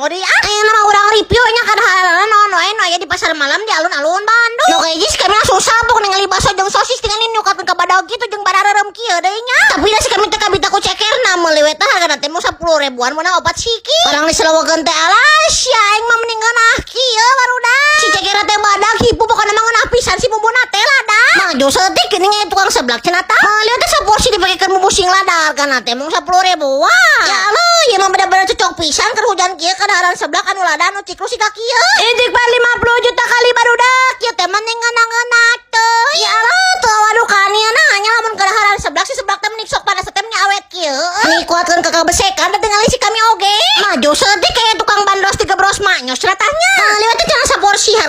Poho deui ah. Ayeuna mah urang review nya kadaharanana naon wae nu aya di pasar malam di alun-alun Bandung. Nu kahiji si kami langsung sabuk ningali bakso jeung sosis, tingali nyukakeun ka badag kitu jeung barareureum kieu deui nya. Tapi da si kami teh kabita ku cekerna, meuli we teh hargana teh mung 10 ribuan meunang opat siki. Barang diselewekeun teh, alas ya, aing mah mending ngeunah kieu, barudak. Si cekerna teh badag hipu, pokona mah ngeunah pisan, si bumbuna teh lada. Maju saeutik geuning aya tukang seblak cenah tah. Meuli teh saporsi dipakekeun bumbu sing lada, hargana teh mung 10 ribuan. Ya Allah, ieu mah bener-bener cocok pisan keur hujan kieu, kadaharan seblak anu lada anu cikrus siga kieu. Istighfar 50 juta.